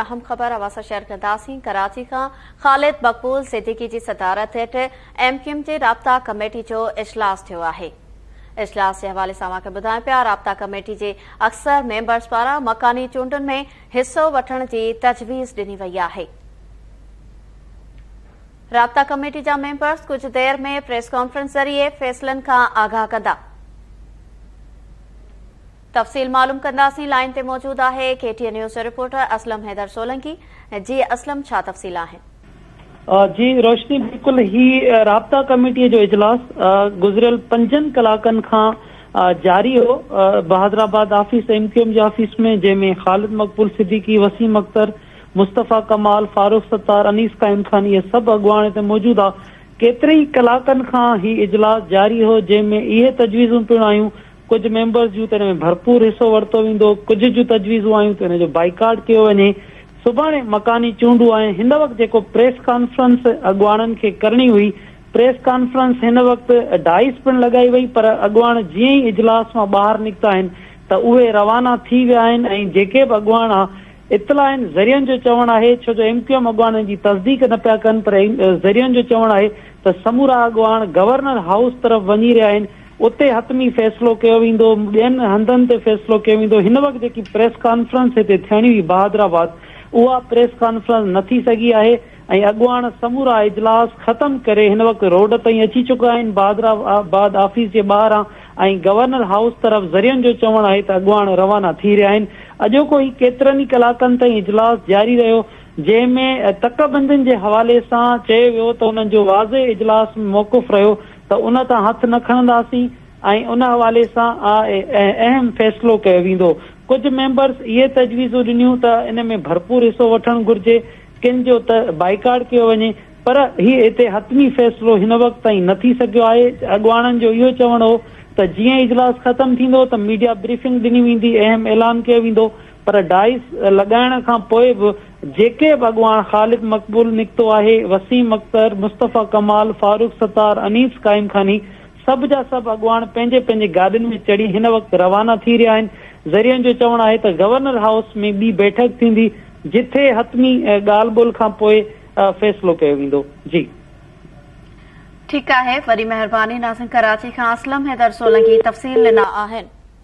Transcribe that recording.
اهم خبر اوهان سان شيئر ڪنداسين ڪراچي کان خالد مقبول صديقي جي صدارت هيٺ ايم ڪيو ايم جي رابطا ڪميٽي جو اجلاس ٿيو آهي اجلاس جي حوالي سان اوهان کي ٻڌايون پيا رابطا ڪميٽي جي اڪثر ميمبرز پاران مڪاني چونڊن ۾ حصو وٺڻ جي تجويز ڏني وئي آهي رابطا ڪميٽي جا ميمبرز ڪجهه دير ۾ پريس ڪانفرنس ذريعي فيصلن کان آگاهه ڪندا. تفصيل معلوم ڪنداسين لائين تي موجود آهي ڪي ٽي اين نيوز جو رپورٽر اسلم حيدر سولنگي جي اسلم ڇا تفصيل آهن. جي روشني بلڪل هي رابطا ڪميٽي جو اجلاس گذريل پنجن ڪلاڪن کان جاري هو Bahadurabad office M Q M جي آفيس ۾ جنهن ۾ خالد مقبول صديقي وسيم اختر مصطفيٰ ڪمال، فاروق ستار، انيس قائم خان اهي سڀ اڳواڻ هتي موجود ها. ڪيترن ئي ڪلاڪن کان هي اجلاس جاري هو جنهن ۾ اهي تجويزون پڻ آيون ڪجهه ميمبرز جون ته ان ۾ ڀرپور حصو ورتو ويندو ڪجهه جون تجويزون آيون ته ان جو بائيڪاٽ ڪيو وڃي. سڀاڻي مڪاني چونڊون آهن هن وقت جيڪو پريس ڪانفرنس اڳواڻن کي ڪرڻي هئي پريس ڪانفرنس هن وقت ڊائس پڻ لڳائي وئي پر اڳواڻ جيئن ئي اجلاس مان ٻاهر نڪتا آهن ته اهي روانا ٿي ويا آهن ۽ جيڪي به اڳواڻ اطلاع آهن ذريعن جو چوڻ آهي ڇو جو ايم ڪيو ايم اڳواڻن جي تصديق نه پيا ڪن پر ذريعن جو چوڻ آهي ته سمورا اڳواڻ گورنر هائوس طرف وڃي رهيا آهن اتي حتمي فيصلو ڪيو ويندو ٻين هنڌن تي فيصلو ڪيو ويندو هن وقت جيڪي پريس ڪانفرنس هتي ٿيڻي هئي بهادر آباد اها پريس ڪانفرنس نه ٿي سگهي آهي ۽ اڳواڻ سمورا اجلاس ختم ڪري هن وقت روڊ تائين اچي چڪا آهن، بهادر آباد آفيس جي ٻاهران ۽ گورنر هائوس طرف ذريعن جو چوڻ آهي ته اڳواڻ روانا ٿي رهيا آهن، اڄوڪو هي ڪيترن ئي ڪلاڪن تائين اجلاس جاري رهيو، جنهن ۾ تڪ بندين جي حوالي سان چيو ويو ته انهن جو واضح اجلاس ۾ موقف رهيو ته ان تان هٿ نه کڻنداسين ۽ ان حوالي سان اهم فيصلو ڪيو ويندو، ڪجهه ميمبرز اهي تجويزون ڏنيون ته ان ۾ ڀرپور حصو وٺڻ گهرجي. ڪن جو ته بائيڪاٽ ڪيو وڃي پر هي هتي حتمي فيصلو هن وقت تائين نه ٿي سگهيو آهي، اڳواڻن جو اهو چوڻ هو ته جيئن اجلاس ختم ٿيندو ته ميڊيا بريفنگ ڏني ويندي اهم اعلان ڪيو ويندو پر ڊائس لڳائڻ کان پوء به جيڪي به اڳواڻ خالد مقبول نڪتو آهي، وسيم اختر، مصطفيٰ ڪمال، فاروق ستار، انيس قائمخاني سڀ جا سڀ اڳواڻ پنهنجي پنهنجي گاڏين ۾ چڙهي هن وقت روانا ٿي رهيا آهن، ذريعن جو چوڻ آهي ته گورنر هائوس ۾ ٻي بيٺڪ ٿيندي جٿي حتمي ڳالهه ٻولهه کان پوء فيصلو ڪيو ويندو. جي. ٺيڪ آهي وڏي مهرباني ناظرين ڪراچي کان اسلم حيدر سولنگي تفصيل ڏنا آهن.